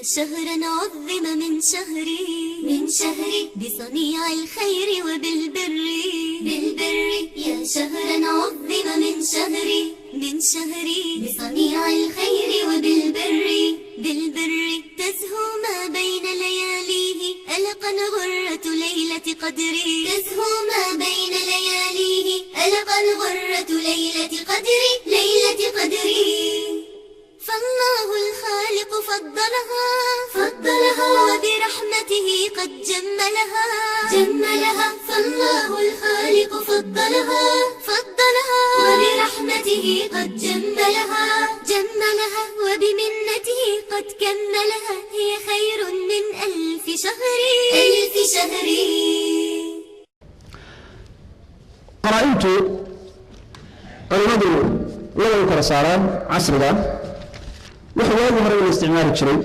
يا شهرا عظم من شهري، من شهري بصنيع الخير وبالبر، بالبر. يا شهرا عظم من شهري، من شهري بصنيع الخير وبالبر، بالبر. تزهو ما بين لياليه ألقا غرة ليلة قدري، تزهو ما بين لياليه ألقا غرة ليلة قدري، ليلة قدري. فالله الخالق فضلها، فضلها وبرحمته قد جملها، جملها. فالله الخالق فضلها، فضلها وبرحمته قد جملها، جملها وبمنته قد كملها. هي خير من ألف شهر، ألف شهر. Qaraa-intu culimmadu labay u kala saaraan. Casriga waxa waagii hore la isticmaali jiray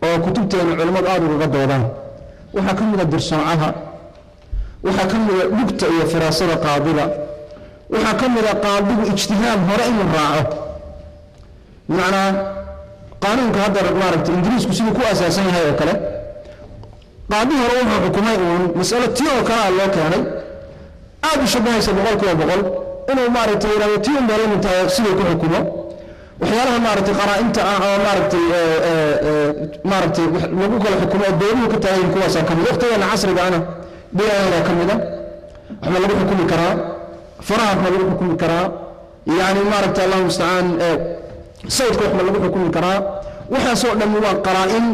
oo kutubteena culimmadu aada ugaga doodaan waxaa ka mid a dirsoocaha, waxaa ka mid a dhugta iyo firaasada qaadiga, waxaa ka mid a qaadigu ijtihaad hore inuu raaco. Bimacnaa, qaanuunka hadda maaragtay Ingiriisku siduu ku asaasan yahay oo kale, qaadi hore wuxuu xukumay uun mas'alo tii oo kale a loo keenay aada u shabahaysa 100%, inuu maaragtay yidhahdo tii un bay la mid tahay siduu ku xukumo. Waxyaalaha maaragtay qaraa-inta ah oo maaragtay lagu kala xukumo oo dooduhu ka taagan kuwaasaa ka mid. Waqtigeena casriga ana DNA ka mid a waxma lagu xukumi karaa, faraha waxma lagu xukumi karaa, yacni maaragtay, Allahu mustacaan, sawdka waxma lagu xukumi karaa. Waxaasoo dhan waa qaraa-in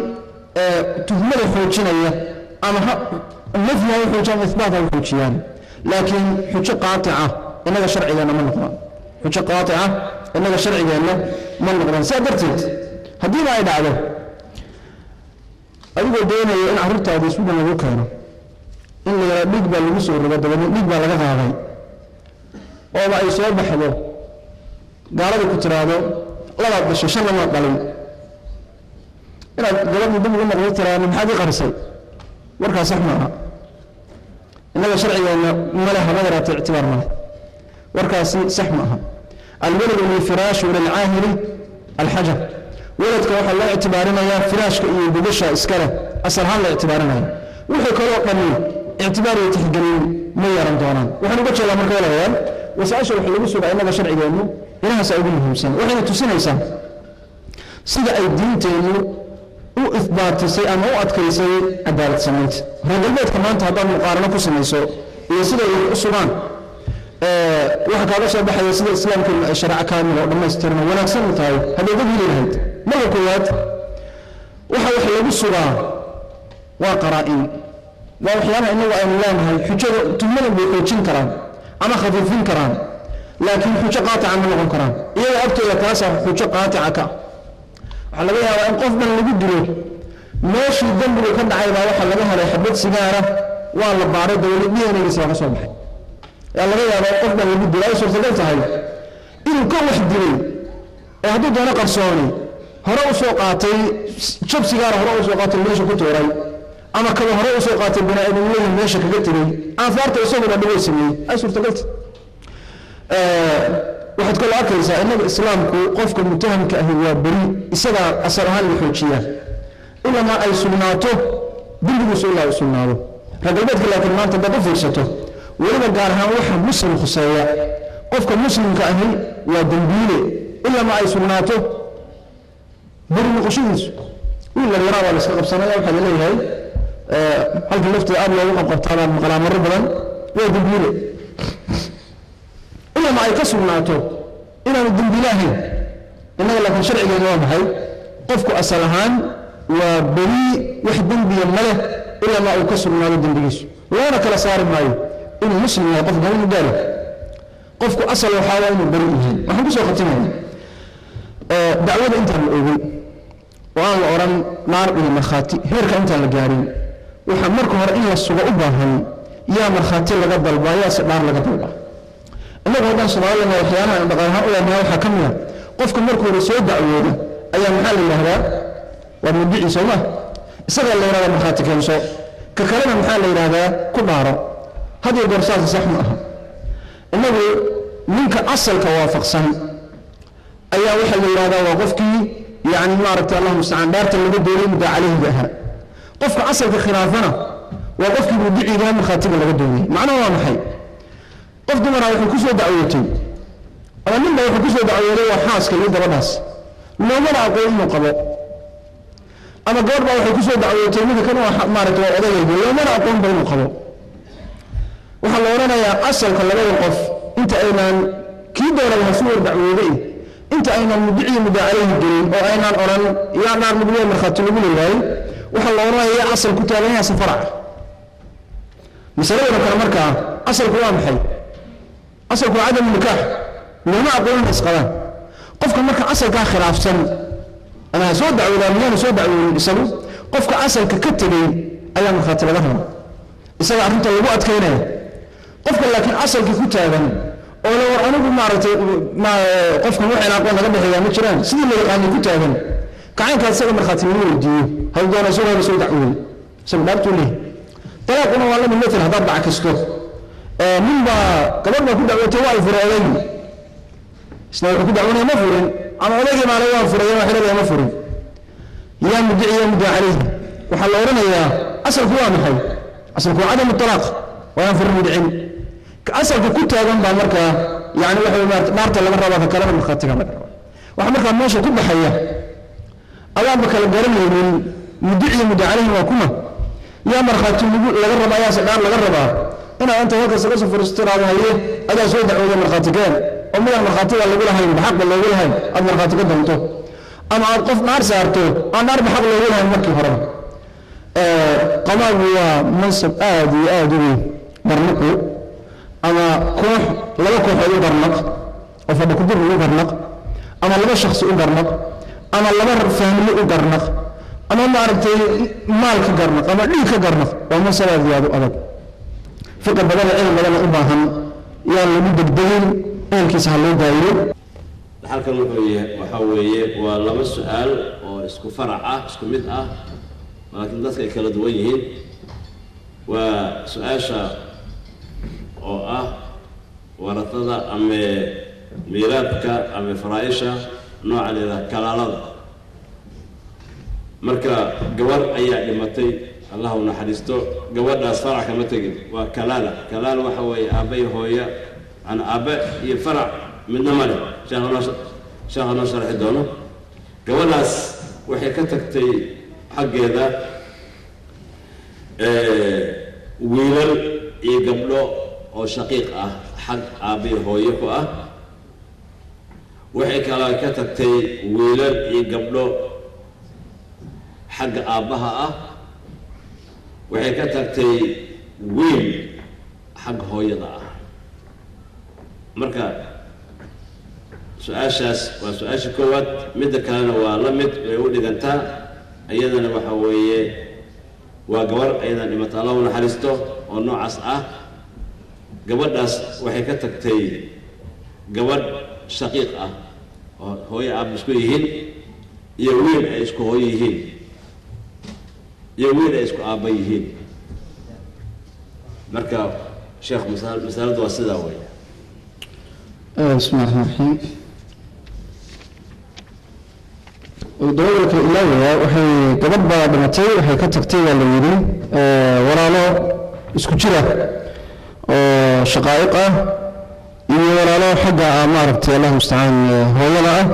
tuhmada xoojinaya, ama ha nafyi ha u xoojiyaan ama ithbaat ha u xoojiyaan, laakiin xujo qaatica innaga sharcigeenna ma noqdaan. Xujo qaatica innaga sharcigeenna ma noqdaan. Sidaa darteed, haddiiba ay dhacdo adigoo doonaya in carruurtaada Sweden lagu keeno in la yaraa dhiig baa lagu soo rogo, dabadeed dhiig baa laga qaaday, ooba ay soo baxdo gaalada ku tiraahdo labaad dhashay, shan lamaad dhalin, inaad gabadhii dib ugu noqdo tiraahdo maxaad ii qarisay, warkaas sax ma aha. Innaga sharcigeenna male, haba yaraatee ictibaar male, warkaasi sax ma aha. الولد للفراش وللعاهر الحجر. Waladka waxaa loo ictibaarinayaa firaashka iyo gogosha iskale asal ahaan la ictibaarinaya. Wuxuu kaloo dhami ictibaar iyo tixgelin ma yeelan doonaan. Waxaan uga jeedaa marka, walaalayaal, wasaasha wax lagu sugaa innaga sharcigeennu inahaasa ugu muhiimsan, waxayna tusinaysaa sida ay diinteennu u ithbaatisay ama u adkaysay cadaalad samaynta. Reer galbeedka maanta haddaad muqaarano ku samayso iyo siday wax u sugaan, waxaa kaaga soo baxaya sida Islaamkeenu ay shareeco kaamil oo dhammaystiran oo wanaagsan u tahay hadday dad heli lahayd. Marka koowaad, waxa wax lagu sugaa waa qaraa-in, waa waxyaabaha inagu aynu leenahay xujada tuhmadan bay xoojin karaan ama khafiifin karaan, laakiin xujo qaatica ma noqon karaan. Iyaga agtooda taasaa xujo qaatica ka. Waxaa laga yaabaa in qof dhan lagu dilo, meeshii dembigu ka dhacay baa waxaa laga helay xabad sigaara, waa la baaray, dawlad DNA-giisa waa ka soo baxay. Yaa laga yaabaa in qof dhan lagu dilo, ay suurtagal tahay inuu ka wax dilay ee hadduu doono qarsooni hore u soo qaatay jab sigaara, hore u soo qaatay meesha ku tuuray, ama kaba hore u soo qaatay bani aadamnimada meesha kaga tegey, aafaarta isaguba dhibay sameeyey, ay suurtagalta. Waxaad kaloo arkaysaa innaga Islaamku qofka mutahamka ahi waa beri, isagaa asal ahaan la xoojiyaa ilamaa ay sugnaato dembigiisu, ilaa uu sugnaado. Reer galbeedka laakiin maanta haddaad u fiirsato, weliba gaar ahaan waxa Muslim khuseeya, qofka Muslimka ahi waa dembiile ilamaa ay sugnaato beri noqoshadiisu. Wiil dhalinyaraa waa la iska qabsanaya, waxaa laleeyahay halka lafteeda aad loogu qabqabtaa baan maqlaa marar badan, waa dembiile ilama ay ka sugnaato inaanu dembiile ahayn. Innaga laakiin sharcigeena waa maxay? Qofku asal ahaan waa beri, wax dembiya ma leh ilamaa uu ka sugnaado dembigiisu. Loona kala saari maayo inuu Muslim yahay qofka inuu gaalo. Qofku asal waxaa waa inuu beri yahay. Waxaan kusoo khatimaya, dacwada intaan la ogey oo aan la odhan naar iyo markhaati heerka intaan la gaarin, waxaa marka hore in la sugo u baahan yaa markhaati laga dalbaa, yaase dhaar laga dalbaa. Innagu haddaan Soomaalina waxyaalaha aan dhaqan ahaan u leenahay waxaa ka mid a qofka marka hore soo dacwooda ayaa maxaa la yidhahdaa? Waa muddici, soo ma? Isagaa la yidhahdaa markhaati keenso, ka kalena maxaa la yidhahdaa? Ku dhaaro. Had iyo goor saasi sax ma aha. Innagu ninka asalka waafaqsan ayaa waxaa la yidhahdaa waa qofkii Yani maaragtay, Allahu mustacaan, dhaarta laga doonay muddaa caleyhiga ahaa. Qofka asalka khilaafana waa qofkii mudicigaa markhaatiga laga doonay. Macnaha waa maxay? Qof dumara wuxuu ku soo dacwootay ama nin baa wuxuu ku soo dacwooday waa xaaska iyo gabadhaas, loomana aqoon inuu qabo. Ama gabadh baa waxay ku soo dacwootay ninka kan waa maaragtay waa odayayga, loomana aqoonba inuu qabo. Waxaa la odhanayaa asalka labada qof inta aynaan kii doonaba hasu war dacwooday, inta aynaan mudiciyo muddaa caleyhi gelin oo aynaan odhan yaa dhaar lagu leeyahay, markhaati lagu leeyahay, waxaa la odhanaya yaa asal ku taagan, yaase farac. Masaladana kale markaa asalku waa maxay? Asalku waa cadamu nikaax, looma aqoon inay isqabaan. Qofka marka asalkaa khilaafsan ama ha soo dacwoodaa miyaanu soo dacwoonin isagu, qofka asalka ka tegey ayaa markhaati laga rabaa, isaga arrinta lagu adkaynaya. Qofka laakiin asalkii ku taagan oo la war anigu maaragtay qofkan wax cilaaqo naga dhexeeyaa ma jiraan, sidii la yaqaanay ku taagan, kacaynkaa isaga markhaati lagu weydiiyo. Hadduu doono isagoo haba soo dacwooday, isagu dhaartuu leeyahay. Dalaaquna waa lamid. Matal haddaad dhac kasto, nin baa gabadh baa ku dacwootay waa ay furay odaygii, isna wuxuu ku dacwoonaya ma furin, ama odaygii baale waa furay waa xilada ma furin. Yaa mudici, yaa muddaa caleyhi? Waxaa la odhanayaa asalku waa maxay? Asalku waa cadamu talaaq, waa inaan furin dhicin. Ka asalka ku taagan baa markaa yani waxa wey maarata dhaarta laga rabaa, ka kalena markhaatiga laga rabaa. Waxaa markaa meesha ku baxaya adaanba kala garanaynin mudici iyo muddaa caleyhi waa kuma, yaa markhaati lagu laga rabaa, yaase dhaar laga rabaa. Inaad inta halkaas ka soo fariisto tiraahdo haye, adaa soo dacwooda, markhaati keen, oo midaan markhaatiga lagu lahayn xaqba loogu lahayn aad markhaati ka doonto, ama aad qof dhaar saarto aan dhaarba xaq loogu lahayn markii horeba. Qadaagu waa mansab aad iyo aad u weyn. Garnaqu ama koox, laba kooxood u garnaq oo fadhi kudir u garnaq, ama laba shakhsi u garnaq, ama laba family u garnaq, ama maaragtay maal ka garnaq ama dhiig ka garnaq, waa mansab aad iyo aad u adag, fiqi badan, cilmi badan u baahan. Yaan lagu degdegin, ehelkiisa ha loo daayo. Halkan wuxuu yahay waxaa weeye waa laba su-aal oo isku farac ah, isku mid ah, laakiin dadka ay kala duwan yihiin. Waa su-aasha oo ah waratada ama miiraadka ama faraa-isha nooca la yidhaha kalaalada. Marka gabar ayaa dhimatay, Allah u naxariisto, gabadhaas farac kama tegin, waa kalaala. Kalaala waxa weeye aabba iyo hooya aan aabbe iyo farac midna ma leh. Sheekha noo sharxi doono. Gabadhaas waxay ka tagtay xaggeeda wiilal iyo gabdho oo shaqiiq ah, xag aabbe iyo hooyo ku ah. Waxay kaloo ka tagtay wiilal iyo gabdho xagga aabbaha ah. Waxay ka tagtay wiil xagga hooyada ah. Marka su-aashaas waa su-aasha koowaad. Midda kalena waa la mid, way u dhigantaa iyadana. Waxa weeye waa gabar ayadan dhimata, Allah u naxariisto, oo noocaas ah. Gabadhaas waxay ka tagtay gabadh shaqiiq ah oo hooyo aaba isku yihiin, iyo wiil ay isku hooyo yihiin, iyo wiil ay isku aabba yihiin. Marka sheekh, masaladu waa sidaa wey. Bismi llahi raxmaan raxiim. Dabagalka ilaawaya, waxay gabadh baa dhimatay, waxay ka tagtay baa la yidhi walaalo isku jira oo shaqaa'iq ah iyo walaalo xagga ah maaragtay, Allahu mustacaan, hooyada ah,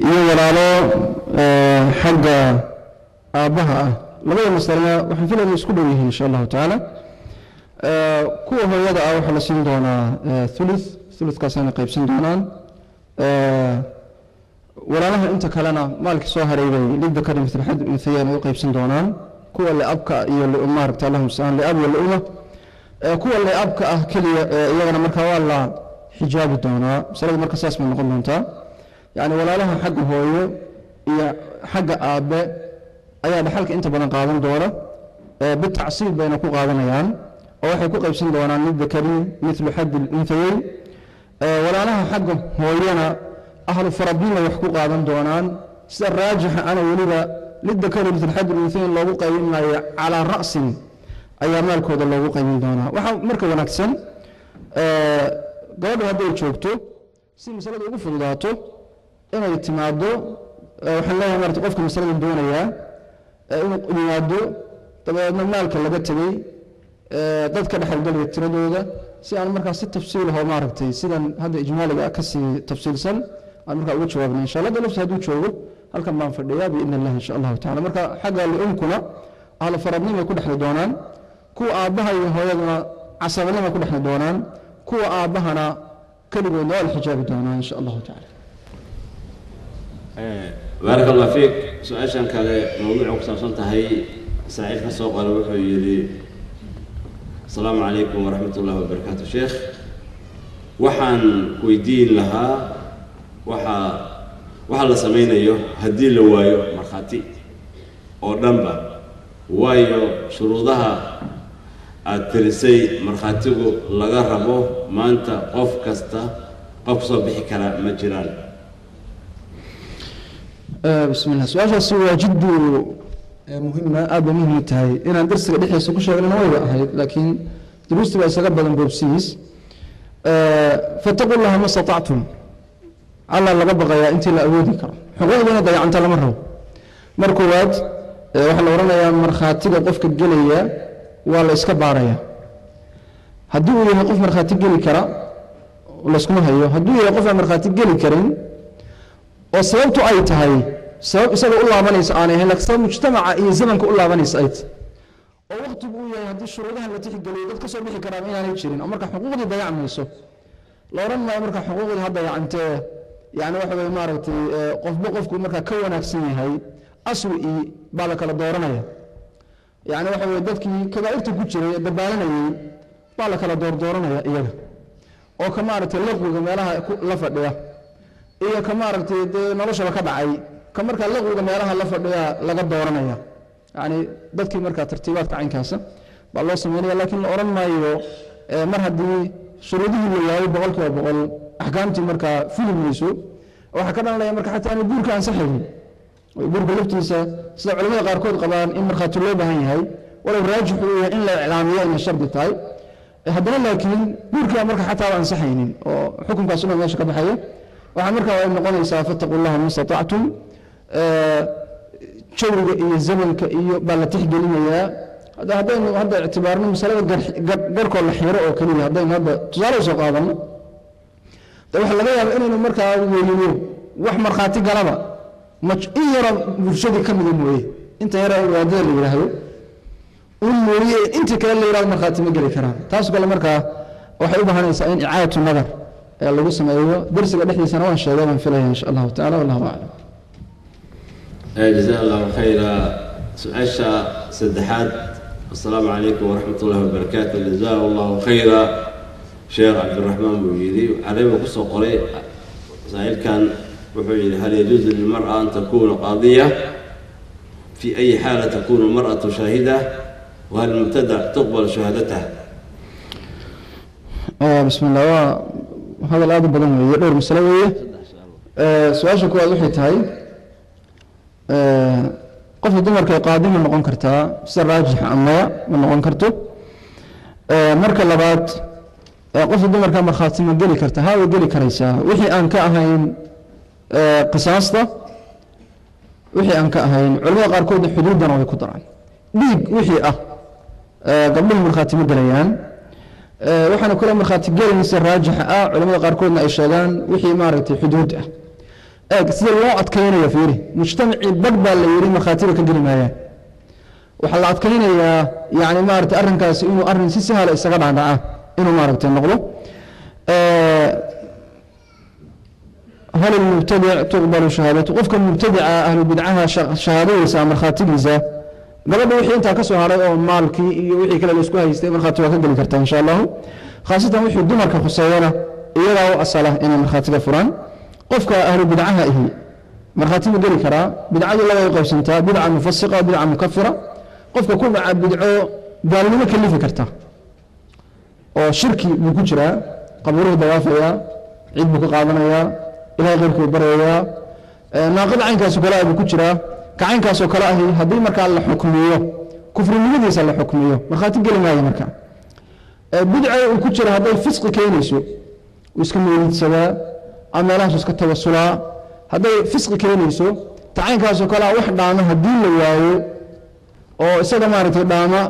iyo walaalo xagga aabbaha ah. Labada masalena waxaan filaya inay isku dhow yihiin insha Allahu tacaala. Kuwa hooyada ah waxaa la siin doonaa thuluth, thuluthkaasayna qaybsan doonaan. Walaalaha inta kalena maalkii soo haray bay lidakari mithl xad unthayeen ay u qaybsan doonaan, kuwa liabka iyo maaragta, Allahu mustacaan, liab iyo liuma. Kuwa liabka ah keliya iyagana marka waa la xijaabi doonaa. Masalada marka saas bay noqon doontaa, yacni walaalaha xagga hooyo iyo xagga aabe ayaa dhaxalka inta badan qaadan doona, bitacsiib bayna ku qaadanayaan oo waxay ku qaybsan doonaan lidakari mithlu xaddi lunhayeyn. Walaalaha xagga hooyana ahlu faradnima wax ku qaadan doonaan. Sida raajixa ana weliba lidakari mithl xaddi lunhayeyn loogu qaybin maayo, calaa ra'sin ayaa maalkooda loogu qaybin doonaa. Waxaa marka wanaagsan gabadhu hadday joogto si masalada ugu fududaato inay timaado. Waxaan leeyahay maarata qofka masaladan doonayaa inuu yimaado, dabadeedna maalka laga tegey, dadka dhexalgalaya tiradooda, si aan markaa si tafsiilahoo maaragtay sidan hadda ijmaaliga ah kasii tafsiilsan aan markaa uga jawaabna insha Allah. Lafti hadduu joogo halkan baan fadhiyaa biidn illah insha allahu tacala. Marka xagga liumkuna ahlu faradnimay ku dhexli doonaan, kuwa aabbaha iyo hooyaduna casabanimay ku dhexli doonaan, kuwa aabbahana keligoodna waa la xijaabi doonaa insha allahu tacala. Baaraka allah fiik. Su-aashan kale mawduuca ku saabsan tahay saaxiib ka soo qoray wuxuu yidhi: asalaamu calaykum waraxmat ullahi wabarakaatu, sheekh, waxaan weydiin lahaa waxa la sameynayo haddii la waayo markhaati oo dhanba, waayo shuruudaha aada tirisay markhaatigu laga rabo maanta qof kasta qof soo bixi kara ma jiraan. Bismi llah. Su-aashaasi waa jiddu muhima, aad bay muhim u tahay. Inaan darsiga dhexdiisa ku sheegnana wayba ahayd, laakiin duruusti baa isaga badan boobsiis. Fataqu llaha ma statactum, alla laga baqayaa intii la awoodi karo, xuquuqdiina dayacanta lama rabo. Mar koowaad waxaa la odhanayaa markhaatiga qofka gelaya waa la iska baaraya. Haddii uu yahay qof markhaati geli kara, layskuma hayo. Hadduu yahay qof aan markhaati geli karin oo sababtu ay tahay sabab isaga u laabanaysa aanay ahayn, laakiin sabab mujtamaca iyo zamanka u laabanaysa ay tahay, oo waqtigu uu yahay haddii shuruudahan la tixgeliyo dad ka soo bixi karaan inaanay jirin, oo marka xuquuqdii dayacmayso, la odhan maayo marka xuquuqdii ha dayacantee. Yani waxa weye maaragtay qofba qofku markaa ka wanaagsan yahay aswi baa la kala dooranaya. Yani waxa weye dadkii kabaa'irta ku jiray ee dabaalanayay baa la kala doordooranaya iyaga, oo ka maaragtay laqwiga meelaha la fadhiya iyo ka maaragtay dee noloshaba ka dhacay, ka markaa laqwiga meelaha la fadhiya laga dooranaya. Yani dadkii markaa tartiibaadka caynkaasa baa loo sameynaya, laakiin la odhan maayo mar haddii shuruudihii la waayo 100% axkaamtii markaa fuli mayso. Waxaa ka dhalanaya marka xataa aanu guurka ansaxaynin. Guurka laftiisa sida culamada qaarkood qabaan in markhaati loo baahan yahay, walow raajix uu yahay in la iclaamiyo inay shardi tahay, haddana laakiin guurkaa marka xataa ansaxaynin oo xukunkaas una meesha ka baxaya. Waxaa markaa ay noqonaysaa fattaqu llaha ma statactum. Jawiga iyo zamanka iyo baa la tixgelinayaa. Haddaynu hadda ictibaarno masalada garkoo la xiro oo keliya, haddaynu hadda tusaale usoo qaadano, de waxaa laga yaaba inaynu markaa weynino wax markhaati galaba ma in yaroo bulshadii ka mida mooye, inta yaroo wadaadada la yidhaahdo un mooye, intii kale la yidhahdo markhaati ma geli karaan. Taas kale markaa waxay u baahanaysaa in icaadatu nadar ee lagu sameeyo. Darsiga dhexdiisana waan sheegay baan filaya insha allahu tacala, wallahu aclam. Jazaa allahu khayra. Su-aasha saddexaad: asalaamu calaykum waraxmat ullahi wabarakaatu, jazaa allahu khayra sheekh Cabdiraxmaan, buu yidhi. Carabiga kusoo qoray saa'ilkan. Wuxuu yidhi: hal yajuuzu lilmar'a an takuna qaadiya? Fi ayi xaala takunu almar'atu shaahida? Wahal mubtadac tuqbal shahaadataha? Bismi llah. Waa hadal aad u badan weeye, dhowr masalo weeye. Su-aasha koowaad waxay tahay qofka dumarka qaadi ma noqon kartaa? Sida raajixa amaya, ma noqon karto. Marka labaad, qofka dumarka markhaati ma geli karta? Haa, way geli karaysaa, wixii aan ka ahayn qisaasta, wixii aan ka ahayn. Culamada qaarkoodna xuduuddana way ku daraan. Dhiig wixii ah gabdhuhu markhaati ma gelayaan. Waxaana kale markhaati gelayn sida raajixa ah, culamada qaarkoodna ay sheegaan, wixii maaragtay xuduud ah. Eeg sida loo adkaynayo, fiiri, mujtamacii bag baa la yidhi markhaatiba ka geli maayaan. Waxaa la adkaynayaa yani maaragtay arrinkaasi inuu arrin si sahla isaga dhaadhaca inuu maaragtay noqdo. Hal ilmubtadic tuqbalu shahaadatu? Qofka mubtadica, ahlu bidcaha, shahaadadiisa, markhaatigiisa, gabadha wixii intaa ka soo haray oo maalkii iyo wixii kale laisku haystay markhaati waa ka geli kartaa insha allahu. Khaasatan wixii dumarka khuseeyana iyagaa u asala inay markhaatiga furaan. Qofka ahlu bidcaha ihi markhaati ma geli karaa? Bidcadu labay u qaybsantaa: bidca mufasiqa, bidca mukafira. Qofka ku dhaca bidco gaalnimo kalifi karta oo shirki buu ku jiraa, qabuuruhu dawaafayaa, cid buu ka qaadanayaa, ilahay keyrkuu baryayaa, naaqada caynkaasoo kale ah buu ku jiraa. Ka caynkaasoo kale ahi haddii markaa la xukmiyo, kufrinimadiisa la xukmiyo, markhaati geli maayo. Marka bidca uu ku jira hadday fisqi keenayso, uu iska mawlidsadaa ama meelahaasu iska tawasulaa, hadday fisqi keenayso Tacaynkaasoo kale wax dhaama haddii la waayo oo isaga maaragtay dhaama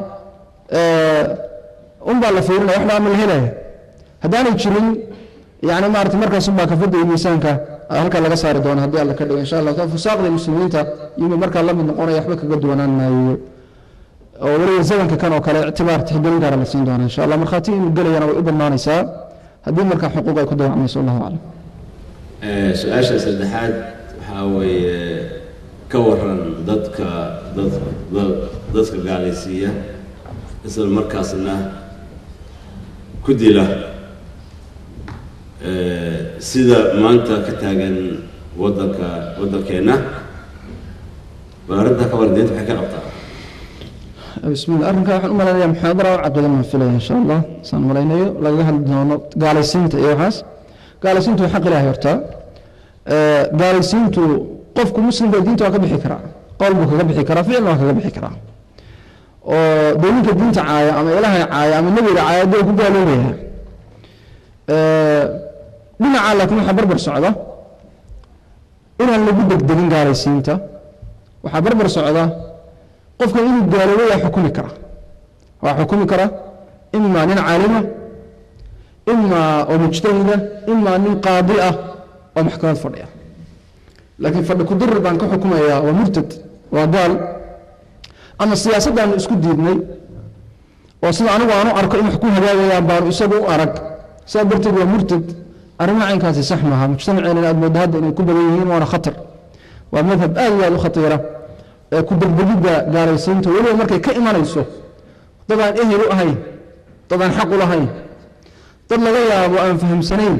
unbaa la fiirinaya, wax dhaama la helaya haddaanay jirin, yani maarata markaas unbaa kafadda iyo miisaanka halkaa laga saari doona haddii Alla ka dhigo, insha Allah. Fusaaqda muslimiinta iyuu markaa la mid noqonaya, waxba kaga duwanaan maayo, oo weliba zamanka kan oo kale ictibaar tixgelin gaara la siin doona, insha Allah. Markhaati inuu gelayana way u badnaanaysaa haddii markaa xuquuq ay ku dayacmayso. Allahu aclam. Su-aasha saddexaad waxaa weeye, ka waran dadka dad dadka gaalaysiiya isla markaasna ku dila, sida maanta ka taagan waddanka waddankeenna? Bal arrintaa ka waran, diinta maxay ka qabtaa? Bismillah. Arrinka waxaan u malaynayaa muxaadara u caqiidan baan filaya, insha Allah, saan malaynayo lagaga hadli doono gaalaysiinta iyo waxaas. Gaalaysiintu waa xaq Ilahay horta. Gaalaysiintu qofku muslimka diinta waa ka bixi karaa, qowl buu kaga bixi karaa, ficilna waa kaga bixi karaa, oo dee ninka diinta caaya ama Ilaahay caaya ama nebiga caaya dee ku gaaloobaya dhinaca. Laakiin waxaa barbar socda inaan lagu degdegin gaalaysiinta. Waxaa barbar socda qofka inuu gaaloobay waa xukumi kara, waa xukumi kara imaa nin caalima, imaa oo mujtahida, imaa nin qaadi ah oo maxkamad fadhiya. Laakiin fadhi kudirir baan ka xukumayaa, waa murtad, waa gaal, ama siyaasaddaanu isku diidnay oo sida anigu aan u arko in wax ku hagaagayaan baanu isagu u arag, sidaa darteed waa murtad, arrimaha caynkaasi sax maaha. Mujtamaceena aad mooda hadda inay ku badan yihiin, waana khatar, waa madhab aad iyo aad u khatiira ee ku degdegidda gaalaysiinta, weliba markay ka imanayso dad aan ehel u ahayn, dad aan xaq u lahayn, dad laga yaabo aan fahamsanayn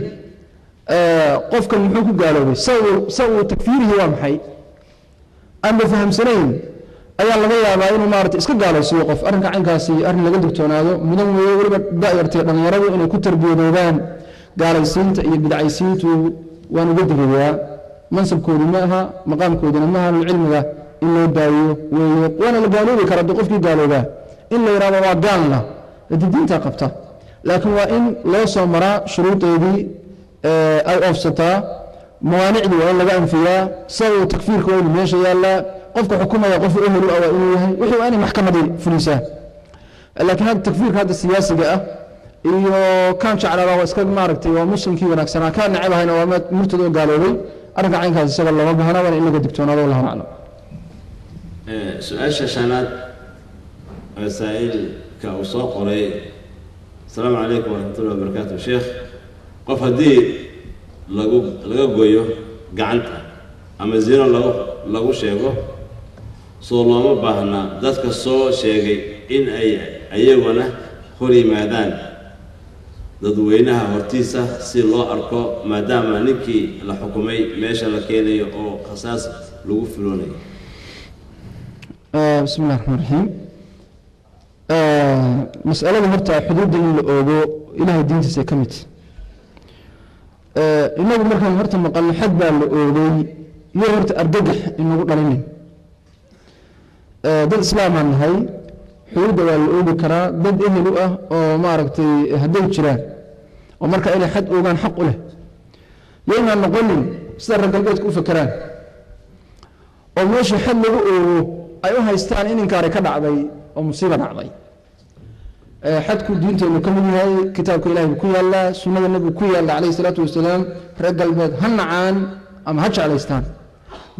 qofkan muxuu ku gaaloobay, sa uu takfiirihi waa maxay, aanba fahamsanayn ayaa laga yaabaa inuu maarata iska gaalaysiiyo qof. Arrinka caynkaasi arrin laga digtoonaado mudan weeye, weliba da'yartay dhallinyaradu inay ku tarbiyadoobaan gaalaysiinta iyo bidcaysiintu waan uga digayaa. Mansabkoodu ma aha, maqaamkooduna ma aha, cilmiga in loo daayo weeye. Waana la gaaloobi karaa dee qofkii gaaloobaa in la yidhahdo waa gaalna dee diintaa qabta, laakiin waa in loo soo maraa shuruudeedii ay oofsataa, mawaanicdii waa in laga anfiyaa, sabab takfiirka waa inuu meesha yaallaa, qofka xukumaya qof ehelu ah waa inuu yahay, wixii waa inay maxkamadii fulisaa. Laakiin hadda takfiirka hadda siyaasiga ah iyo kaan jeclaada waa iska maaragtay waa muslimkii wanaagsanaa, kaan necabahayna waa murtad oo gaaloobay, arrinka caynkaas isaga lama baahna, waana in laga digtoonaado. Wallahu aclam. Su-aasha shanaad masaa'ilka uu soo qoray: asalaamu calaykum waraxmatullahi wabarakaatu sheekh, qof haddii lagu laga goyo gacanta ama zino lagu sheego, soo looma baahna dadka soo sheegay in ay ayaguna hor yimaadaan dadweynaha hortiisa si loo arko, maadaama ninkii la xukumay meesha la keenayo oo khasaas lagu fuloonayo? Bismi illahi raxmaan raxiim. Masalada horta xuduudda in la oogo Ilahay diintiisa ka mid. Inagu markaan horta maqalno xad baa la oogay iyo horta argagax inagu dhalinin. Dad islaamaan nahay, xuduudda waa la oogi karaa dad ehel u ah oo maaragtay hadday jiraan oo marka inay xad oogaan xaq u leh. Yaynaan noqonin sida reer galbeedka u fakeraan oo meesha xad lagu oogo ay u haystaan in inkaari ka dhacday oo musiiba dhacday. Xadku diinteenu ka mid yahay, kitaabka Ilahay buu ku yaallaa, sunnada nebigu ku yaalla calayhi salaatu wasalaam. Reer galbeed ha nacaan ama ha jeclaystaan,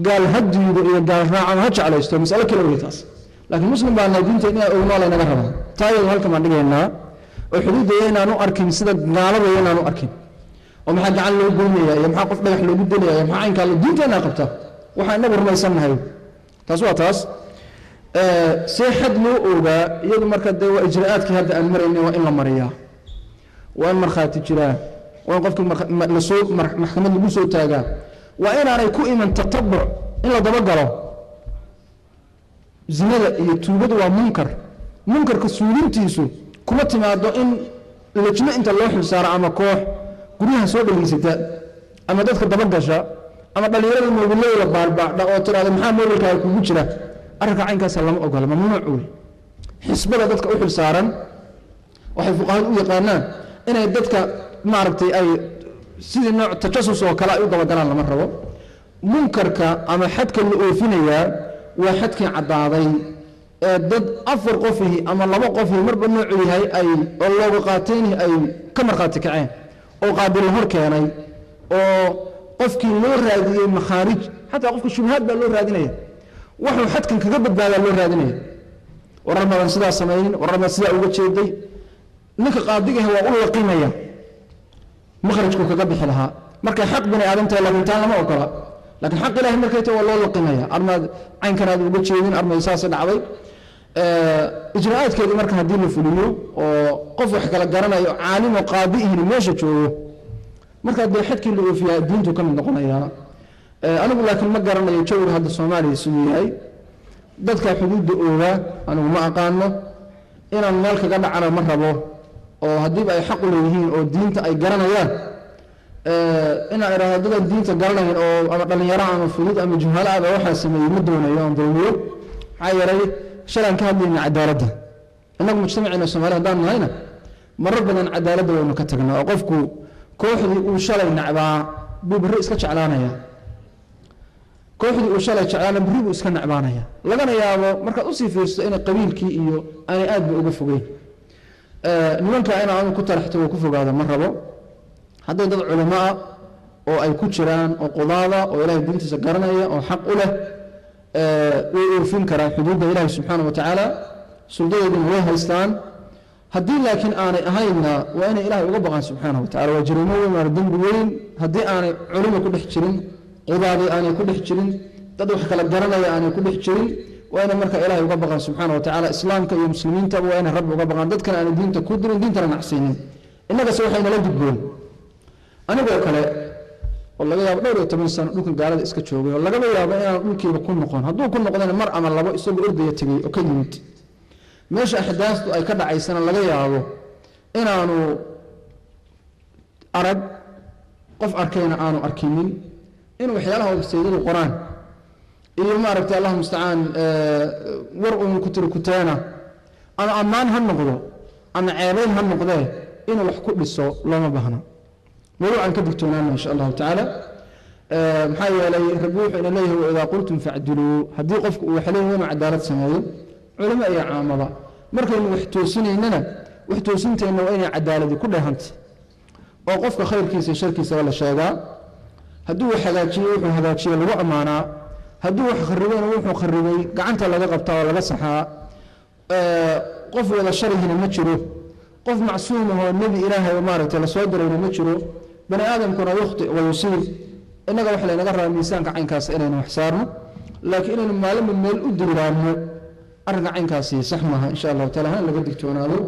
gaal ha diido iyo gaal raac ama ha jeclaysto, masalo kale wey taas. Laakiin muslim baa nahay, diinta inaan ognaa laynaga rabaa. Taa iyadu halkan baan dhigaynaa, oo xuduudda inaan u arkin sida gaalada inaan u arkin, oo maxaa gacan loo goynaya iyo maxaa qof dhagax loogu dilaya iyo maxaa caynkaa diinteenaa qabta, waxaa inagu rumaysannahay. Taas waa taas. See xad loo ogaa iyadu marka dee waa ijraa'aadkii hadda aan maraynay, waa in la mariyaa, waa in markhaati jiraa, waa in qofkii lasoo maxkamad lagu soo taagaa, waa inaanay ku iman tatabuc in la dabagalo. Zinada iyo tuugadu waa munkar, munkarka suulintiisu kuma timaado in lejno inta loo xilsaaro ama koox guryaha soo dhegeysata ama dadka dabagasha ama dhallinyarada moobiladooda baarbaadha oo tiraahdo maxaa moobilkaaga kugu jira. Arrinka caynkaasa lama ogola, mamnuuc wey. Xisbada dadka u xilsaaran waxay fuqahadu u yaqaanaan inay dadka maaragtay ay sidii nooc tajasus oo kale ay u dabagalaan lama rabo. Munkarka ama xadka la oofinayaa waa xadkii caddaaday ee dad 4 qofihi ama 2 qofihi marba noocuu yahay ay oo looga qaatayni ay ka markhaati kaceen oo qaadi la hor keenay oo qofkii loo raadiyey makhaarij. Xataa qofka shubhaad baa loo raadinaya, wuxuu xadkan kaga badbaadaa loo raadinaya. Warar badan sidaa samaynin, warar badan sidaa uga jeeday. Ninka qaadigahi waa u laqimaya makhrajku kaga bixi lahaa. Markay xaq bini aadam tahay laakiin taan lama ogola, laakiin xaq ilaahay markay tahay waa loo laqimaya. Armaad caynkan aad uga jeedin, armay saas dhacday. Ijraa'aadkeedu marka haddii la fuliyo oo qof wax kala garanayo caalim oo qaadi ihina meesha joogo, marka dee xadkii la oofiyaa diintu ka mid noqonayaa. Anigu laakiin ma garanayo jawiga hadda Soomaaliya siduu yahay. Dadka xuduudda ooga anigu ma aqaano, inaan meel kaga dhacana ma rabo, oo haddiiba ay xaq u leeyihiin oo diinta ay garanayaan, inaan idhaahdo dadaan diinta garanayn oo ama dhallinyaro ama fudud ama juhalo ah baa waxaa sameeyey ma doonayo aan dulmiyo. Maxaa yeelay shalaan ka hadlayna cadaaladda, innagu mujtamaceena Soomaali haddaan nahayna marar badan cadaaladda waynu ka tagnaa, oo qofku kooxdii uu shalay nacbaa buu berri iska jeclaanaya, kooxdii uu shalay jeclaana berri buu iska nacbaanaya. Lagana yaabo markaad usii fiirsato inay qabiilkii iyo aanay aad ba uga fogeyn. Nimanka inaan anu ku talaxto oo ku fogaado ma rabo. Hadday dad culimo ah oo ay ku jiraan oo qudaada oo ilaahay diintiisa garanaya oo xaq u leh, way oofin karaan xuduudda ilaahay subxaana wa tacaala, suldadeeduna way haystaan. Haddii laakiin aanay ahaynna waa inay ilaahay uga baqaan subxaana wa tacala. Waa jariimo weyn, waana dembi weyn haddii aanay culimo ku dhex jirin, qudaadi aanay ku dhex jirin, dad wax kala garanaya aanay ku dhex jirin. Waa inay marka ilaahay uga baqaan subxaana wa tacaala. Islaamka iyo muslimiintaba waa inay rabbi uga baqaan, dadkana aanay diinta ku dirin, diintana nacsiinin. Innagase waxay nala gudboon, anigoo kale oo laga yaabo dhowr iyo toban sano dhulkan gaalada iska joogay, oo lagaba yaabo inaan dhulkiiba ku noqon, hadduu ku noqdana mar ama labo isagoo ordaya tegey oo ka yimid meesha axdaastu ay ka dhacaysana, laga yaabo inaanu arag qof arkayna aanu arkinin, inuu waxyaalaha websaydadu qoraan iyo maaragtay allahu mustacaan war uun ku tiri kuteena ama ammaan ha noqdo ama ceebayn ha noqdee, inuu wax ku dhiso looma baahna. Mawduucan ka digtoonaana insha allahu tacaala. Maxaa yeelay rabbi wuxuu ina leeyahay waidaa qultum facdiluu. Haddii qofku uu wax leeyahay inuu cadaalad sameeyo, culimo iyo caamaba. Markaynu wax toosinaynana, wax toosinteenna waa inay cadaaladi ku dheehantay, oo qofka khayrkiisa iyo sharkiisaba la sheegaa. Hadduu wax hagaajiyo wuxuu hagaajiyo lagu ammaanaa, hadduu wax kharribayna wuxuu kharribay gacanta laga qabtaa oo laga saxaa. Qof wada sharihina ma jiro, qof macsuum ahoo nebi ilaahay oo maaragtay lasoo dirayna ma jiro. Bani aadamkuna yukhti wa yusiib. Innaga waxa laynaga rabaa miisaanka caynkaas inaynu wax saarno, laakiin inaynu maalinba meel u diraanno arrinka caynkaasi sax maaha. Insha allahu taala hana laga digtoonaado.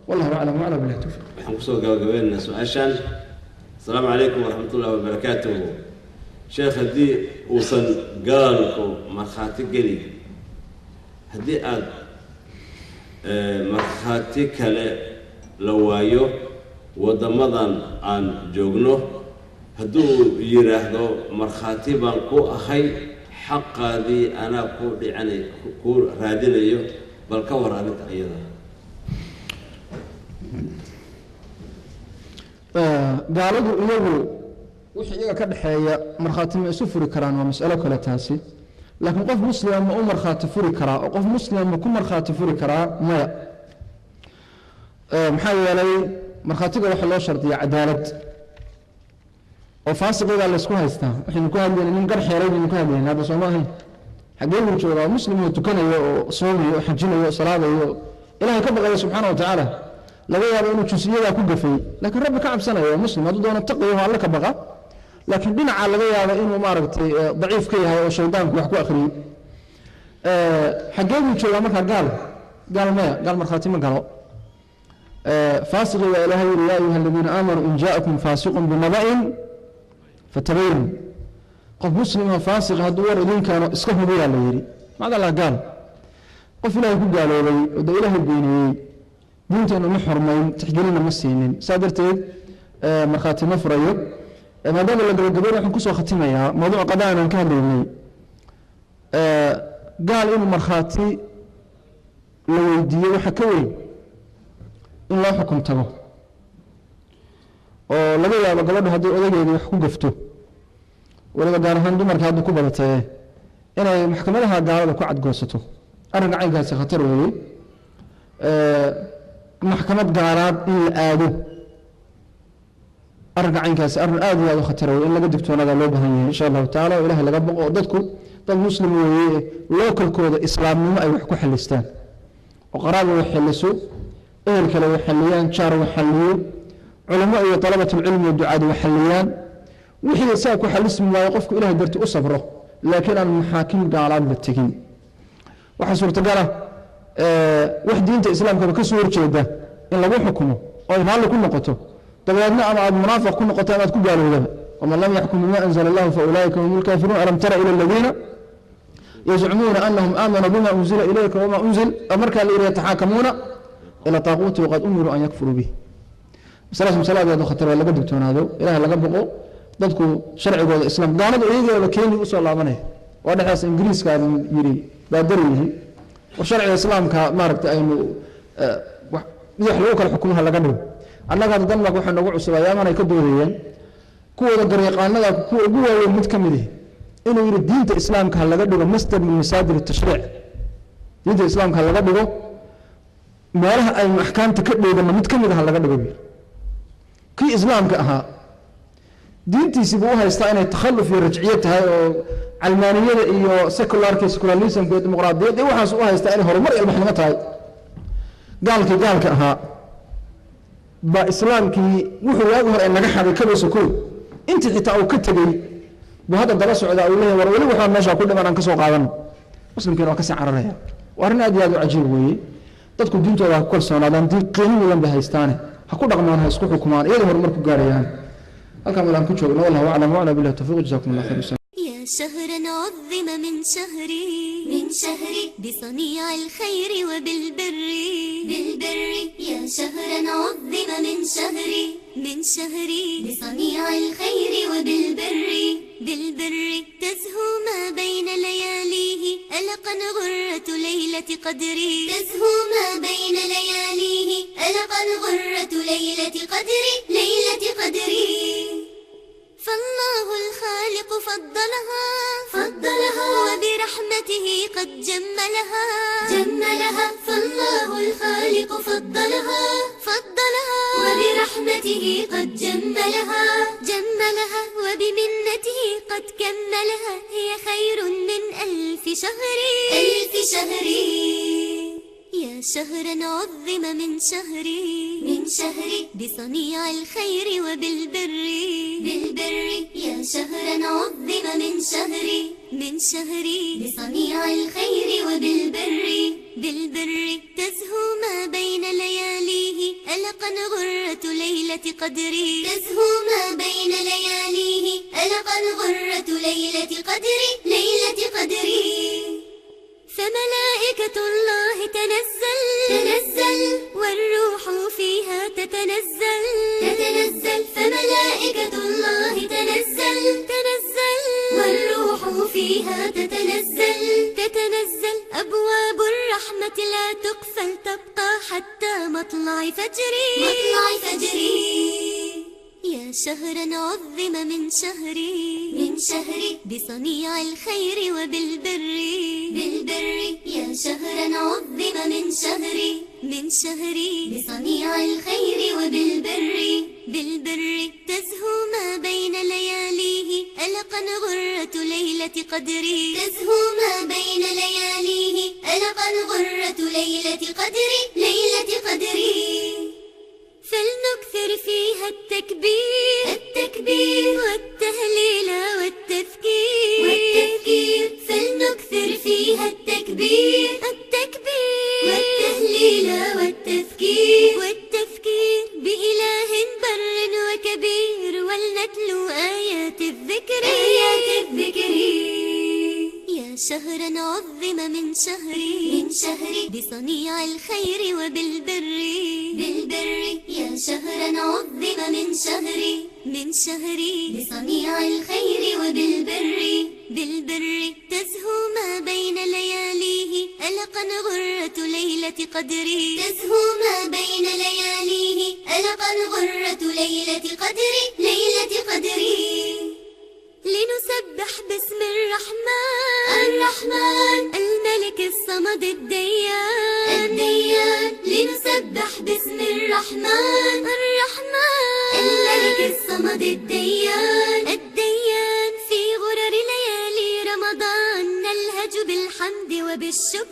Wallahu aclam waclam billahi tawfiiq. Waxaan kusoo gabagabeynaynaa su-aashan. Asalaamu calaykum waraxmatullahi wabarakaatuhu. Sheekh, haddii uusan gaalku markhaati geli, haddii aada markhaati kale la waayo waddamadan aan joogno, hadduu yidhaahdo markhaati baan ku ahay, xaqaadii anaa ku dhicanay ku raadinayo, bal ka war arrinta iyada? Gaaladu iyagu wixii iyaga ka dhexeeya markhaati ma isu furi karaan waa mas'alo kale taasi. Laakiin qof muslima ma u markhaati furi karaa oo qof muslima ma ku markhaati furi karaa? Maya. Maxaa yeelay markhaatiga waxaa loo shardiyaa cadaalad, oo faasiqigaa laysku haystaa. Waxaynu ku hadlayna nin gar xeeray baynu ka hadlayna hadda, soo ma ahayn? Xaggee buu joogaa? Muslim oo tukanayo oo soomayo oo xajinayo oo salaadayo oo ilaahay ka baqayo subxaana wa tacaala. Laga yaabo inuu jusiyadaa ku gafay, laakiin rabbi ka cabsanayo, waa muslim. Hadduu doono taqiyo oo alle ka baqa, laakiin dhinaca laga yaabo inuu maaragtay daciif ka yahay oo shaydaanku wax ku akhriyey. Xaggee buu joogaa markaa gaal? Gaal maya, gaal markhaati ma galo. Faasiqi waa ilaahay yuri yaa ayuha aladiina aamanuu in jaa'akum faasiqun binaba'in fatabayanu. Qof muslima faasiq hadduu war idin keeno iska hubiyaa la yidhi. Macdallah, gaal qof ilaahay ku gaaloobay oo dee ilaahay beeniyey, diinteenu ma xurmayn, tixgelinna ma siinin, saa darteed markhaati ma furayo. Maadaama la gabagabeyn, waxaan kusoo khatimayaa mawduuc qadaan aan ka hadlaynay. Gaal inuu markhaati la weydiiyo waxa ka weyn in loo xukum tago, oo laga yaabo gabadhu haddii odaygeedii wax ku gafto Weliba gaar ahaan dumarka hadda ku badatay inay maxkamadaha gaalada ku cadgoosato. Arrinka caynkaasi khatar weeye. Maxkamad gaalaad in la aado, arrinka caynkaasi arrin aad iyo aad u khatar weeye. In laga digtoonaada loo baahan yahay, insha Allahu tacaala, oo Ilahay laga boqo, oo dadku dad Muslim weeye, localkooda islaamnimo ay wax ku xalistaan, oo qaraaba wax xaliso, ehel kale wax xaliyaan, jaar wax xaliyo, culamo iyo dalabatulcilmi iyo ducaad wax xaliyaan. Wixii saa ku xalismi waayo, qofku Ilahay darti u sabro, laakiin aan maxaakim gaalaad la tegin. Waxaa suurtagal ah wax diinta islaamkaba ka soo horjeeda in lagu xukumo oo ay raalli ku noqoto, dabeedna ama aad munaafiq ku noqoto ama aad ku gaalowdaba. ومن لم يحكم بما أنزل الله فأولئك هم الكافرون. ألم تر إلى الذين يزعمون أنهم آمنوا بما أنزل إليك وما أنزل markaa la yidhi يتحاكمون إلى طاغوت وقد أمروا أن يكفروا به. Masaladaas masale aad u khatar waa, laga digtoonaado, Ilaah laga boqo. Dadku sharcigooda islaam, gaaladu iyageeba Kenya usoo laabanaya. Waa dhexdaas Ingiriiska yidhi baadari yihi, war sharciga islaamka maaragta aynu wax lagu kala xukumaha laga dhigo. Annaga hadda Denmark waxaa noogu cusub ayaaman ay ka doodayeen kuwooda garyaqaanada kuwa ugu waaweyn mid ka mid ihi inuu yidhi diinta islaamka ha laga dhigo masdar min masaadir tashriic, diinta islaamka ha laga dhigo meelaha aynu axkaamta ka dheegano mid ka mid ah ha laga dhigo buu yidhi. Kii islaamka ahaa diintiisii buu u haystaa inay takhalluf iyo rajciye tahay, oo calmaaniyada iyo secularka, secularismka iyo dimuqraadiyadda iyo waxaas u haystaa inay horumar iyo ilbaxnimo tahay. Gaalkii gaalka ahaa baa islaamkii wuxuu waagi hore naga xaday kaba sokow, intii xitaa uu ka tegey buu hadda daba socdaa, uu leeyahay war weli waxaa meesha ku dhiman aan ka soo qaadano. Muslimkiina waa kasii cararaya. Waa arrin aad iyo aad u cajiib weeye. Dadku diintooda ha ku kalsoonaadaan, diin qiimo mudan bay haystaane, ha ku dhaqmaan, ha isku xukumaan, iyadoo horumar ku gaarayaan. Halkaan meel aan ku joogno. والله أعلم وأعلم، بالله التوفيق، جزاكم الله خير. يا شهرا عظم من شهري، من شهري، بصنيع الخير وبالبر، بالبر. يا شهرا عظم من شهري، من شهري، بصنيع الخير وبالبر، بالبر. تزهو ما بين لياليه ألقا غرة ليلة قدري. تزهو ما بين لياليه ألقا غرة ليلة قدري، ليلة قدري. فالله الخالق فضلها، فضلها، وبرحمته قد جملها، جملها. فالله الخالق فضلها، فضلها، وبرحمته قد جملها، جملها، وبمنته قد كملها. هي خير من ألف شهر، ألف شهر. يا شهرا عظم من شهري، من شهري، بصنيع الخير وبالبر، بالبر. يا شهرا عظم من شهري، من شهري، بصنيع الخير وبالبر، بالبر. تزهو ما بين لياليه ألقا غرة ليلة قدري. تزهو ما بين لياليه ألقا غرة ليلة قدري، ليلة قدري. فملائكة الله تنزل، تنزل، والروح فيها تتنزل، تتنزل. فملائكة الله تنزل، تنزل، والروح فيها تتنزل، تتنزل. أبواب الرحمة لا تقفل، تبقى حتى مطلع فجري، مطلع فجري. يا شهرا عظم من شهري، من شهري، بصنيع الخير وبالبر، بالبر. يا شهرا عظم من شهري، من شهري، بصنيع الخير وبالبر، بالبر. تزهو ما بين لياليه ألقا غرة ليلة قدري. تزهو ما بين لياليه ألقا غرة ليلة قدري، ليلة قدري. فلنكثر فيها التكبير، التكبير، والتهليل والتذكير، والتذكير. فلنكثر فيها التكبير، التكبير، والتهليل والتذكير، والتذكير، بإله بر وكبير، ولنتلو آيات الذكر، آيات الذكر. يا شهرا عظم من شهري، من شهري، بصنيع الخير وبالبر، بالبر. يا شهرا عظم من شهري، من شهري، بصنيع الخير وبالبر، بالبر. تزهو ما بين لياليه ألقا غرة ليلة قدري. تزهو ما بين لياليه ألقا غرة ليلة قدري، ليلة قدري. لنسبح الصمد الديان الديان، لنسبح باسم الرحمن الرحمن، الملك الصمد الديان الديان. في غرر ليالي رمضان نلهج بالحمد وبالشكر.